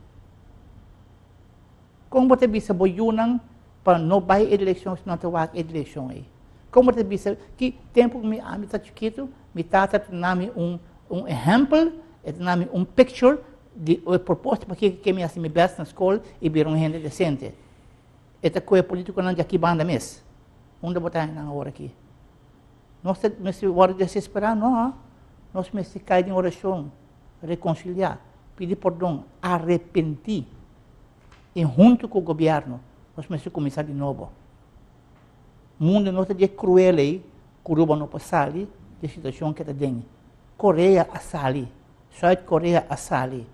Kon bo ta bisa bo yunan pa no bai e direkshon si nan ta wak e direkshon ei? Kon bo ta bisa ki tempu ku mi ami ta chikitu mi tata ta duna mi un un ehèmpel, e ta duna mi un picture di e propósito pakiko ke mi hasi mi bèst na skol i bira un hende desente. E ta kohe politikonan di aki banda mes. Unda bo ta haña nan awor aki? Nos ta mester wòrdu desesperá? No. Nos mester kai den orashon, rekonsiliá, pidi pordon, arepentí i huntu ku gobièrnu nos mester kuminsá di nobo. Mundu no ta di e kruel ei ku Aruba no por sali di e situashon ku e ta den. Korea a sali, Sùit Korea a sali.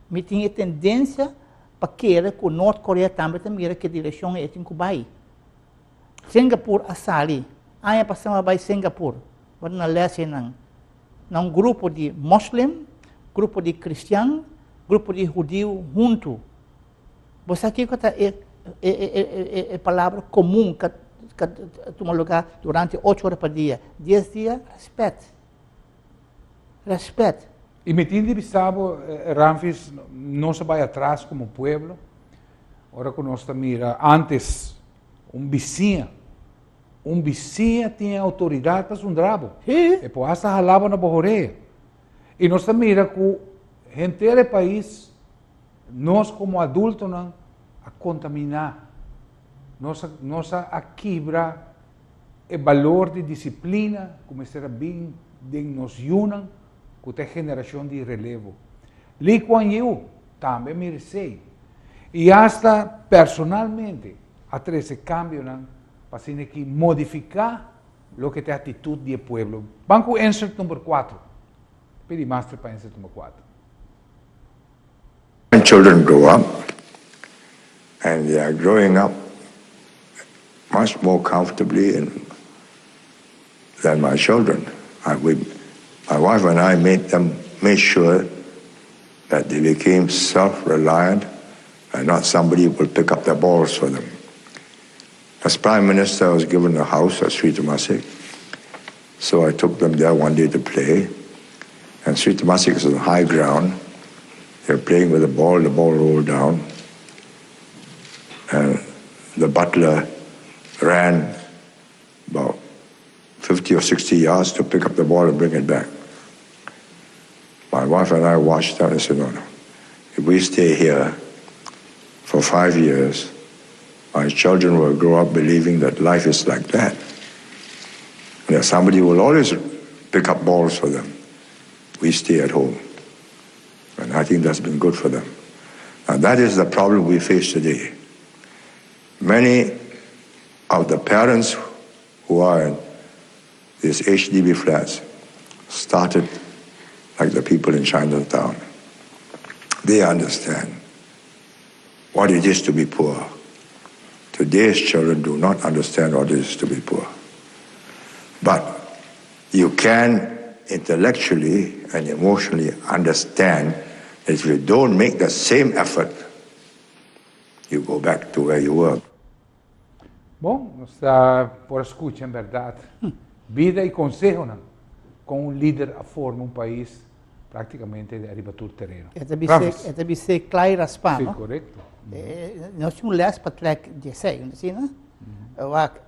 Mi tin e tendensia pa kere ku Nort Korea tambe ta mira ke direkshon e tin ku bai. Singapur a sali. Aña pasá mi a bai Singapur, bo ta na lès einan, na un grupo di moslim, grupo di kristian, grupo di hudiu huntu. Bo sa kiko ta e e palabra komun ku ta tuma lugá durante ocho ora pa dia, dies dia? Rèspèt. Rèspèt. I mi tin di bisa bo, Ramfis, nos a bai atras komo pueblo, ora ku nos ta mira ántes un bisiña, un bisiña tin e outoridat pa zundra bo. E por hasta hala bo na bo horea. I nos ta mira ku henter e pais, nos komo adultonan a kontaminá, nos a nos a kibra E balor di disiplina ku mester a bin den nos yunan ku ta e generashon di relevo. Lee Kuan Yew tambe a mira esei i asta personalmente a trese kambionan pa asina ki modifiká loke ta e atitut di e pueblo. Ban ku insert number kuater. Pidi master pa insert number kuater. When children grow up and they are growing up much more comfortably in, than my children. I, we, my wife and I made them made sure that they became self-reliant and not somebody who will pick up their balls for them. As Prime Minister, I was given a house at Sri Temasek. So I took them there one day to play. And Sri Temasek is on high ground. They're playing with the ball, the ball rolled down. And the butler ran about 50 or 60 yards to pick up the ball and bring it back. My wife and I watched that and said, no, no. If we stay here for five years, my children will grow up believing that life is like that. And that somebody will always pick up balls for them. We stay at home. And I think that's been good for them. And that is the problem we face today. Many of the parents who are in these HDB flats started like the people in Chinatown. They understand what it is to be poor. Today's children do not understand what it is to be poor. But you can intellectually and emotionally understand that if you don't make the same effort, you go back to where you were. Bon, nos ta por scucha en berdad bida y consehonan con un lider a forma un pais practicamente di ariba tur tereno. E ta bis'é cla y raspa, no? Si, corecto. Nos tin un les pa trek di esey, no asina? Wak,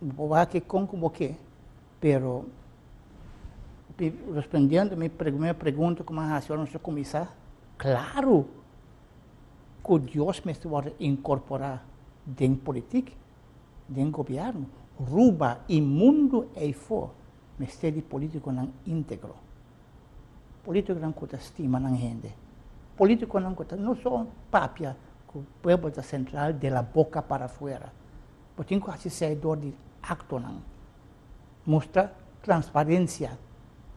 bo wak e con cu bo ke, pero respondiendo mi primer pregunta cu mi a haci ora nos a cuminsa, claro cu Dios mester worde incorpora den politic, den gobierno. Ruba y mundo eyfo mester di politiconan integro. Politiconan cu ta stima nan hende. Politiconan cu ta no so papia cu pueblo ta central de la boca para afuera. Bo tin cu haci esey door di actonan. Mustra transparencia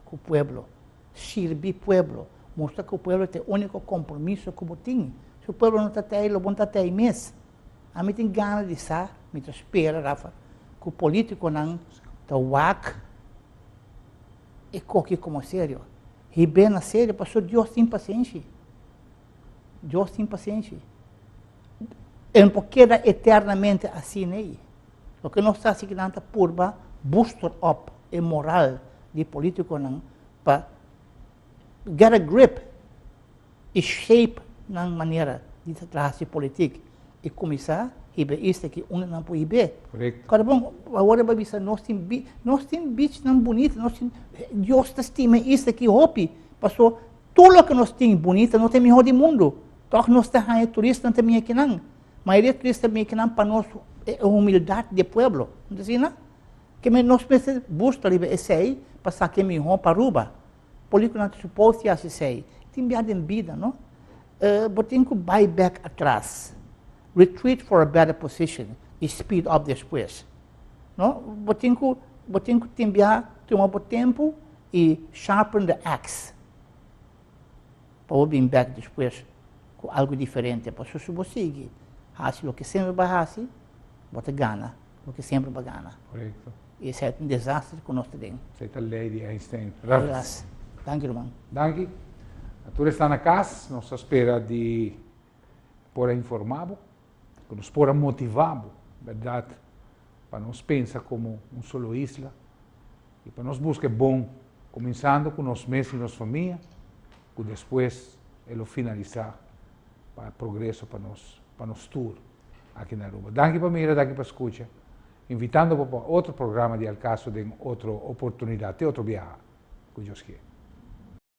cu pueblo. Sirbi pueblo. Mustra cu pueblo ta e unico compromiso cu bo tin. Si pueblo no ta tey, lo bo no ta tey mes. Ami tin gana di sa, mi ta spera, Rafa, cu politiconan ta wak e koki como serio. Hib'é na serio, pasobra Dios tin pasenshi. Dios tin pasenshi. E no por keda eternamente asina ei. Loke nos ta hasi kinan ta purba booster up e moral di politiconan pa get a grip i shape nan manera di ta traha si politik i kuminsá hiba e isla ki unda nan por hib'é. Korekto. Kòrda bon, awor e bai bisa nos tin nos tin beachnan bunita, nos tin, Dios ta stima e isla aki hopi, paso tur loke nos tin bunita no ta e mihó di mundu, tòg nos ta haña turistanan ta bini akinan. Mayoria turista ta bini akinan pa nos e humildat di e pueblo, no ta asina? Ke men nos mester buska riba esei pa sa ke mihó pa Aruba. Politiconan ta supos di haci esey. Tin bia den bida, no? Bo tin cu bay bek atras. Retreat for a better position y speed up despues. No? Bo tin cu, bo tin cu tin bia tuma bo tempo y sharpen the axe pa bo bin bek despues cu algo diferente. Pasobra si bo sigui haci loke semper bo a haci, bo ta gana loke semper bo a gana. Correcto. Y esey ta un desaster cu nos ta den. Esey ta ley di Einstein. Gracias. Danki ruman. Danki. A tur esnan na cas, nos ta spera di por a informa bo, cu nos por a motiva bo, berdad, pa nos pensa como un solo isla y pa nos busca e bon, cuminsando cu nos mes y nos famia, cu despues e lo finalisa pa progreso pa nos, pa nos tur aki na Aruba. Danki pa mira, danki pa scucha. Invitando bo pa otro programa di Al Caso den otro oportunidad. Te otro biaha, cu Dios kier.